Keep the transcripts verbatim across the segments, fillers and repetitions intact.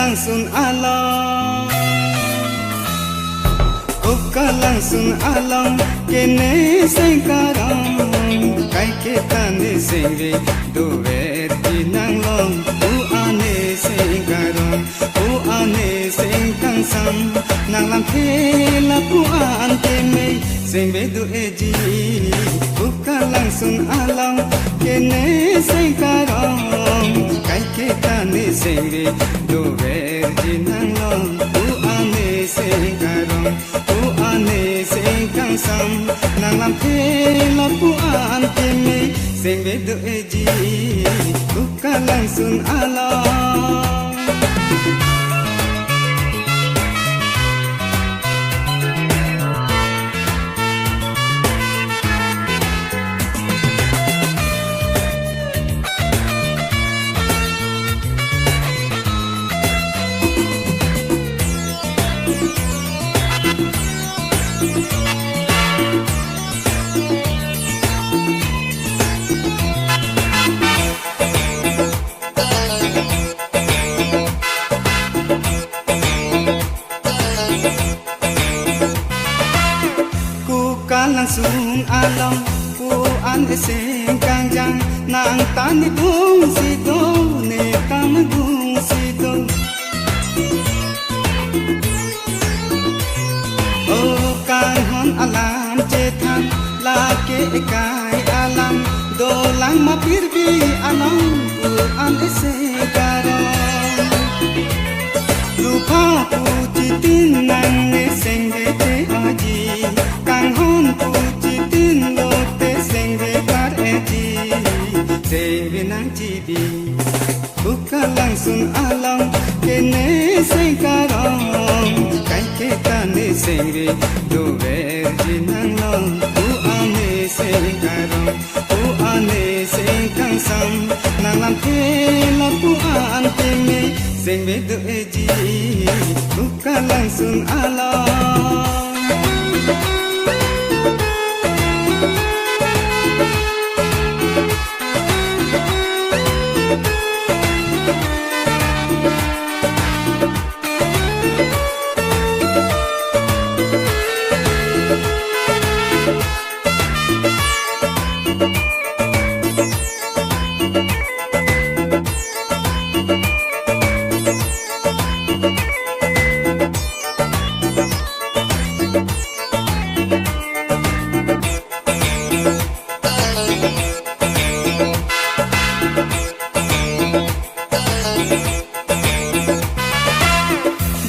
Langsun along, Kuka Langsun along, kene seng karong, kaike ta ne sengve, dover ji nanglong, pu an ne seng karong, pu an ne seng kangsam, nanglamthe lapu an keme, sengve do-e ji, Kuka Langsun along, kene seng karong, kaike ta ne sengve, dover ji nanglong, pu an ne seng karong, pu an ne seng kangsam, nanglamthe lapu an keme, sengve do-e ji, Kuka Langsun along. Kuka Langsun along, pu an eseng kangjang, nang ta ne dung si do, ne ta ne dung si do. O kanghon alam chethan, lake ekai alam, dolang ma pirbi anong, pu an eseng karong. Lupha pu chitin nang ne sengve che aji, kanghon pu chitin lote sengve par-e ji, sengve nang chibi. Kuka Langsun along, kene seng karong, kaike ta ne sengve, dover ji nanglong, pu an ne seng karong, pu an ne seng kangsam, nanglamthe lapu an keme, sengve do-e ji, Kuka Langsun along.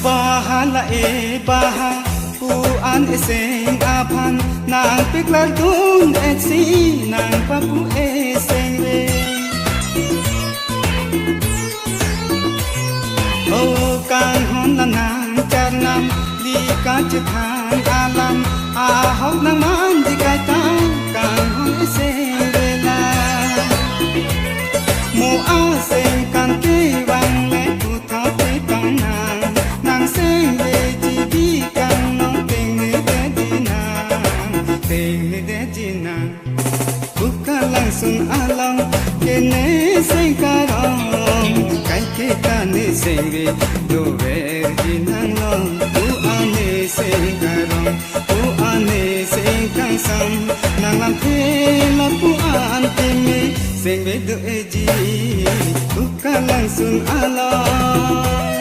Baha la-e baha, pu an eseng aphan, nang peklar dun-e si, nang papu eseng ve. O kanghon la nang charnam, lika chethan alam, ahok nang man di kaita, kanghon eseng ve la. Mo aseng kan kevang le, puthot te tong nang, nang sengve ji bi kangno, tengne det ji nang, tengne det ji nang. Kuka Langsun along, kene seng karong, kaike ta ne sengve, dover ji nanglong, pu an ne seng karong, pu an ne seng kangsam, nanglamthe lapu an keme, sengve do-e ji, Kuka Langsun along.